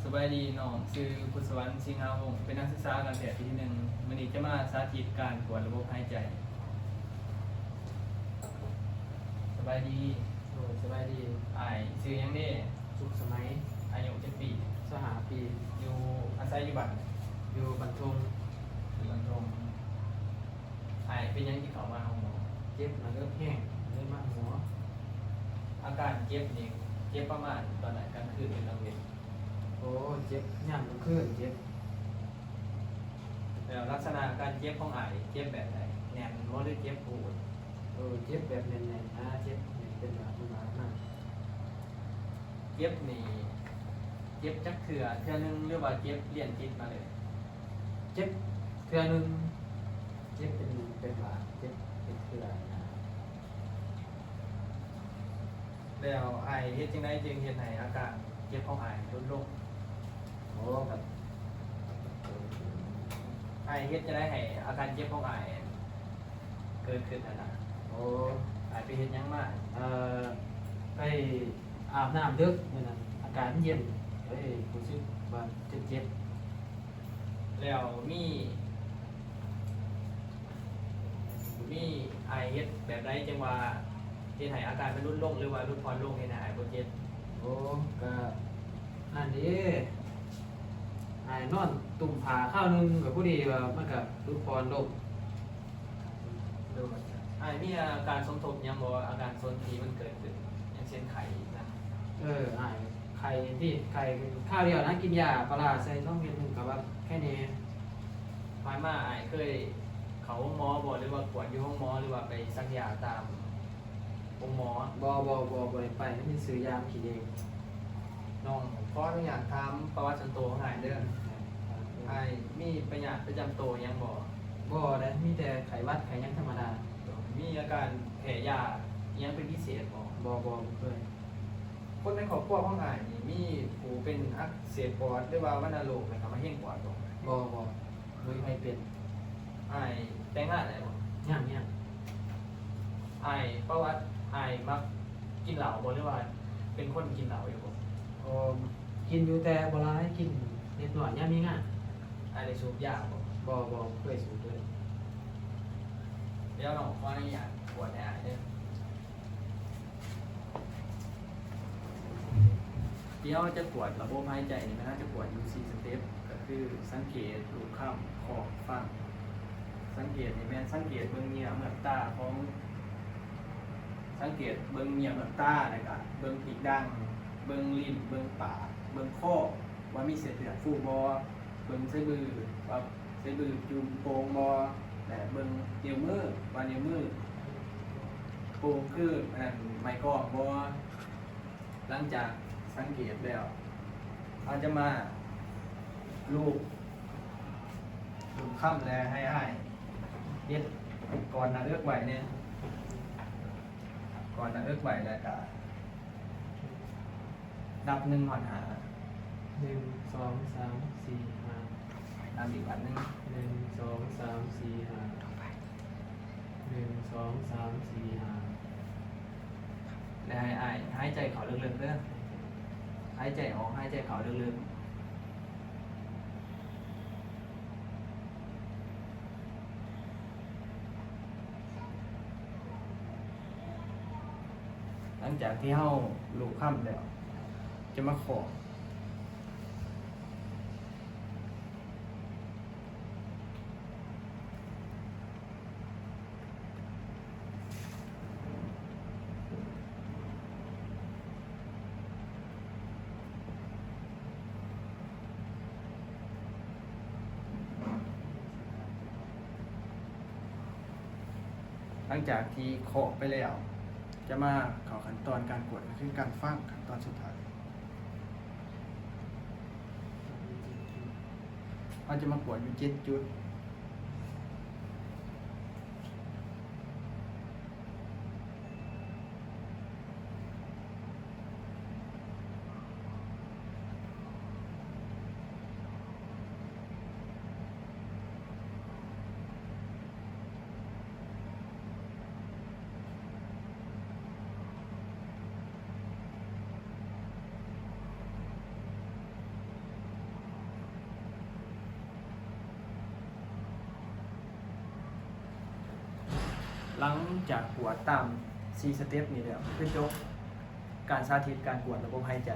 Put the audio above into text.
ສະບາຍດີ, ນ້ອງຊື່ ພຸດສະຫວັນ ສິງຫາວົງ ເປັນນັກສຶກສາການແພດປີທີໜຶ່ງ. ມື້ນີ້ຈະມາສາທິດການກວດລະບົບຫາຍໃຈ. ສະບາຍດີ. ໂດຍ ສະບາຍດີ. ອ້າຍຊື່ຫຍັງເດ? ສຸກສະໄໝ. ອາຍຸຈັກປີ? ຊາວຫ້າປີ. ຢູ່ ອາໄສຢູ່ບ້ານ? ຢູ່ບ້ານທົ່ງ. ຢູ່ບ້ານທົ່ງ. ອ້າຍເປັນຫຍັງຈຶ່ງເຂົ້າມາໂຮງໝໍ? ເຈັບໜ້າເອິກແຮງ ເລີຍມາໂຮງໝໍ. ອາການເຈັບນີ້ ເຈັບປະມານຕອນໃດ? ກາງຄືນ ຫຼື ກາງເວັນ? ໂອ້ ເຈັບຍາມກາງຄືນເຈັບ. ແລ້ວລັກສະນະການເຈັບຂອງອ້າຍ ເຈັບແບບໃດ? ແໜ້ນບໍ່ ຫຼື ເຈັບປວດ? ເອີ ເຈັບແບບແໜ້ນໆນະ, ເຈັບແໜ້ນເປັນບາດເປັນບາດມາ. ເຈັບນີ້ ເຈັບຈັກເທື່ອ? ເທື່ອໜຶ່ງ ຫຼືວ່າເຈັບລຽນຕິດມາເລີຍ? ເຈັບເທື່ອໜຶ່ງ, ເຈັບເປັນ ເປັນບາດ, ເຈັບເປັນເທື່ອນະ. ແລ້ວອ້າຍເຮັດຈັ່ງໃດຈຶ່ງເຮັດໃຫ້ອາການເຈັບຂອງອ້າຍຫຼຸດລົງ? ໂອ້ ກໍ ອ້າຍເຮັດຈັ່ງໃດໃຫ້ອາການເຈັບຂອງອ້າຍເກີດຂຶ້ນຫັ້ນນະ? ໂອ້ ອ້າຍໄປເຮັດຫຍັງມາ? ເອີ ໄປອາບນ້ຳເດິກມື້ນັ້ນ ອາກາດມັນເຢັນ ເອີຍ ຮູ້ສຶກວ່າເຈັບໆ. ແລ້ວມີ ມີອ້າຍເຮັດແບບໃດຈັ່ງວ່າເຮັດໃຫ້ອາການມັນຫຼຸດລົງ ຫຼືວ່າຫຼຸດຜ່ອນລົງ ເຮັດໃຫ້ອ້າຍບໍ່ເຈັບ? ໂອ້ ກະນັ້ນເດ້ ອ້າຍນອນຕຸ້ມຜ້າຄາວໜຶ່ງ ກະພໍດີວ່າມັນກະຫຼຸດຜ່ອນລົງ. ໂດຍ. ອ້າຍມີອາການສົມທົບຫຍັງບໍ່? ອາການສົນທີ່ມັນເກີດຂຶ້ນ ຢ່າງເຊັ່ນໄຂ້ນະ? ເອີ ອ້າຍໄຂ້ຕິ ໄຂ້ຄາວດຽວນະ ກິນຢາປາຣາໃສ່ສອງເມັດໜຶ່ງກະວ່າໄຄແດ່. ຜ່ານມາອ້າຍເຄີຍເຂົ້າໂຮງໝໍບໍ່ ຫຼືວ່າກວດຢູ່ໂຮງໝໍ ຫຼືວ່າໄປສັກຢາຕາມໂຮງໝໍ? ບໍ່ ບໍ່ ບໍ່ ບໍ່ໄດ້ໄປ ມີຊື້ຢາມາກິນເອງ. ນ້ອງຂໍອະນຸຍາດຖາມປະຫວັດສ່ວນໂຕຂອງອ້າຍເດີ. ອ້າຍມີພະຍາດປະຈຳໂຕຫຍັງບໍ່? ບໍ່ເດ້ ມີແຕ່ໄຂ້ຫວັດໄຂ້ຫຍັງທຳມະດາ. ມີອາການແພ້ຢາຫຍັງເປັນພິເສດບໍ່? ບໍ່ ບໍ່ ບໍ່ເຄີຍ. ຄົນໃນຄອບຄົວຂອງອ້າຍນີ້ ມີຜູ້ເປັນອັກເສບປອດ ຫຼືວ່າວັນນະໂລກ ແລ້ວກໍມະເຮັງປອດບໍ່? ບໍ່ ບໍ່ ບໍ່ມີໃຜເປັນ. ອ້າຍແຕ່ງງານແລ້ວບໍ່? ຍັງ ຍັງ. ອ້າຍ ປະຫວັດ ອ້າຍມັກກິນເຫຼົ້າບໍ່ ຫຼືວ່າເປັນຄົນກິນເຫຼົ້າຢູ່ບໍ່? ເອີ ກິນຢູ່ແຕ່ບໍ່ຫຼາຍ ກິນເລັກນ້ອຍຍາມມີງານ. ອ້າຍໄດ້ສູບຢາບໍ່? ບໍ່ ບໍ່ເຄີຍສູບເລີຍ. ດຽວນ້ອງຂໍອະນຸຍາດກວດໃຫ້ອ້າຍເດີ. ທີ່ເຮົາຈະກວດລະບົບຫາຍໃຈນີ້ ແມ່ນເຮົາຈະກວດຢູ່ສີ່ສະເຕັບ ກໍຄືສັງເກດ, ລູບຄຳ, ຄອກ, ຟັງ. ສັງເກດນີ້ແມ່ນສັງເກດເບິ່ງເຫຍື່ອເມືອກຕາຂອງ ສັງເກດເບິ່ງເຫຍື່ອເມືອກຕາ ແລ້ວກະເບິ່ງປີກດັງ, ເບິ່ງລີ້ນ, ເບິ່ງປາກ, ເບິ່ງຄໍ ວ່າມີເສັ້ນເລືອດຟູບໍ່, ເບິ່ງສະດືວ່າສະດືຈຸ່ມໂປ່ງບໍ່ ແລະ ເບິ່ງນິ້ວມືວ່ານິ້ວມືໂປ່ງຄືອັນນັ້ນ ໄມ້ກອງບໍ່. ຫຼັງຈາກສັງເກດແລ້ວ ເຮົາຈະມາລູບ ລູບຄຳ ແລະ ໃຫ້ອ້າຍເຮັດກອດໜ້າເອິກໄວ້ແດ່ ກອດໜ້າເອິກໄວ້ ແລ້ວກະ ນັບໜຶ່ງຮອດຫ້າ. ໜຶ່ງ ສອງ ສາມ ສີ່ ຫ້າ. ນັບອີກບາດໜຶ່ງ. ໜຶ່ງ ສອງ ສາມ ສີ່ ຫ້າ. ໜຶ່ງ ສອງ ສາມ ສີ່ ຫ້າ. ແລະ ໃຫ້ອ້າຍຫາຍໃຈເຂົ້າເລິກໆເດີ. ຫາຍໃຈອອກ, ຫາຍໃຈເຂົ້າເລິກໆ. ຫຼັງຈາກທີ່ເຮົາລູບຄຳແລ້ວ ຈະມາຄອກ. ຫຼັງຈາກທີ່ເຄາະໄປແລ້ວ ຈະມາເຂົ້າຂັ້ນຕອນການກວດ ກໍຄືການຟັງ ຂັ້ນຕອນສຸດທ້າຍ. ເຮົາຈະມາກວດຢູ່ເຈັດຈຸດ. ເ ຫຼັງຈາກກວດຕາມສີ່ສະເຕັບນີ້ແລ້ວ ຄືຈົບການສາທິດການກວດລະບົບຫາຍໃຈ.